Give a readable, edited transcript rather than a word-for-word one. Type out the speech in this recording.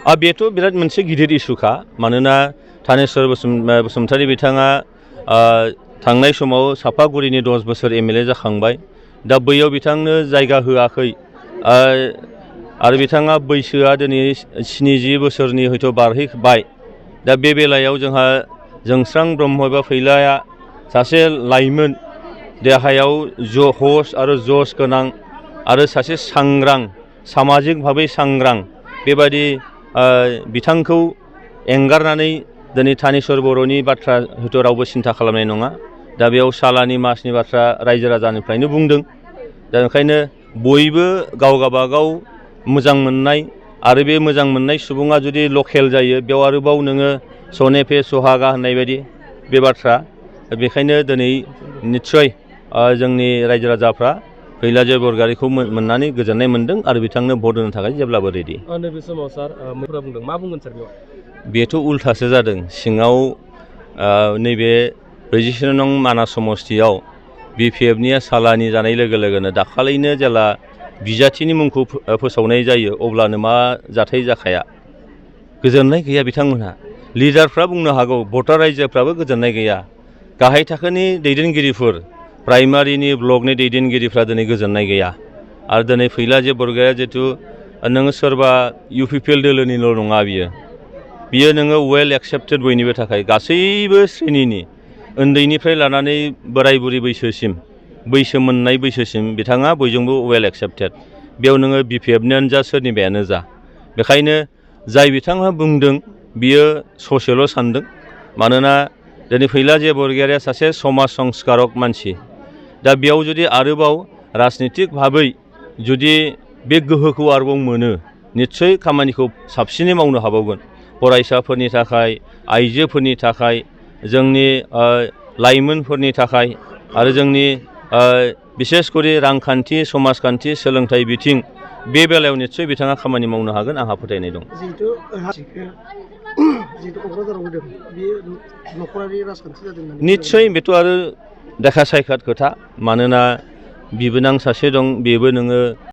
बेथ' बिराद मोनसे गिदिर इस्युखा मानोना थानेस्वर बसुमतारी बिथाङा थांनाय समाव सापागुरिनि 10 बोसोर MLA जाखांबाय दा बैयाव बिथांनो जायगा होआखै आरो बिथाङा बैसोआ दिनै 70 बोसोरनि हयथ' बारहैबाय दा बे बेलायाव जोंहा जोंस्रां ब्रह्म एबा फैलाया सासे लाइमोन देहायाव होश आरो जस गोनां आरो सासे सांग्रां सामाजिक भाबै सांग्रां बेबायदि बिथांखौ एंगारनानै दिनै थानेस्वर बर'नि बाथ्रा हयथ' रावबो सिन्था खालामनाय नङा दा बेयाव सालानि मासनि बाथ्रा रायजो राजानिफ्रायनो बुंदों दा ओंखायनो बयबो गावगाबागाव मोजां मोननाय आरो बे मोजां मोननाय सुबुङा जुदि लकेल जायो बेयाव आरोबाव नोङो सने पे सुहागा होननाय बायदि बे बाथ्रा बेखायनो दिनै निस्सय जोंनि रायजो राजाफ्रा फैलाजो बरगयारिखौ मोननानै गोजोननाय मोनदों आरो बिथांनो भट होनो थाखाय जेब्लाबो रेडि। नैबे समाव सार मैफोरा बुंदों मा बुंगोन सार बेयाव? बेथ' उल्थासो जादों सिङाव नैबे 47 नं मानास समस्तियाव BPFनिया सालानि जानाय लोगो लोगोनो दाखालिनो जेला बिजाथिनि मुंखौ फोसावनाय जायो अब्लानो मा जाथाय जाखाया गोजोननाय गैया बिथांमोनहा लिडारफ्रा बुंनो हागौ भटार रायजोफ्राबो गोजोननाय गैया गाहाय थाखोनि दैदेनगिरिफोर प्राइमारिनि ब्लकनि दैदेनगिरिफ्रा दिनै गोजोननाय गैया आरो दिनै फैलाजो बरगयारिया जितु नोङो सोरबा UPPL दोलोनिल' नङा बियो नोङो वेल एक्सेप्टेड बयनिबो थाखाय गासैबो श्रेणिनि उन्दैनिफ्राय लानानै बोराय बुरि बैसो मोननाय बैसोसिम बिथाङा बयजोंबो वेल एक्सेप्टेड बेयाव नोङो BPFनियानो जा सोरनिबायानो जा बेखायनो जाय बिथाङा बुंदों बियो ससेल' सानदों मानोना दिनै फैलाजो बरगयारिया सासे समाज संस्कारक मानसि दा बेयाव जुदि आरोबाव राजनितिक भाबै जुदि बे गोहोखौ आरोबाव मोनो निस्सय खामानिखौ साबसिनै मावनो हाबावगोन फरायसाफोरनि थाखाय आइजोफोरनि थाखाय जोंनि लाइमोनफोरनि थाखाय आरो जोंनि बिसेसकरि रांखान्थि समाजखान्थि सोलोंथाइ बिथिं बे बेलायाव निस्सय बिथाङा खामानि मावनो हागोन आंहा फोथायनाय दं। निस्सय बेथ' आरो देखा सायखात खोथा मानोना बिबोनां सासे दं बेबो नोङो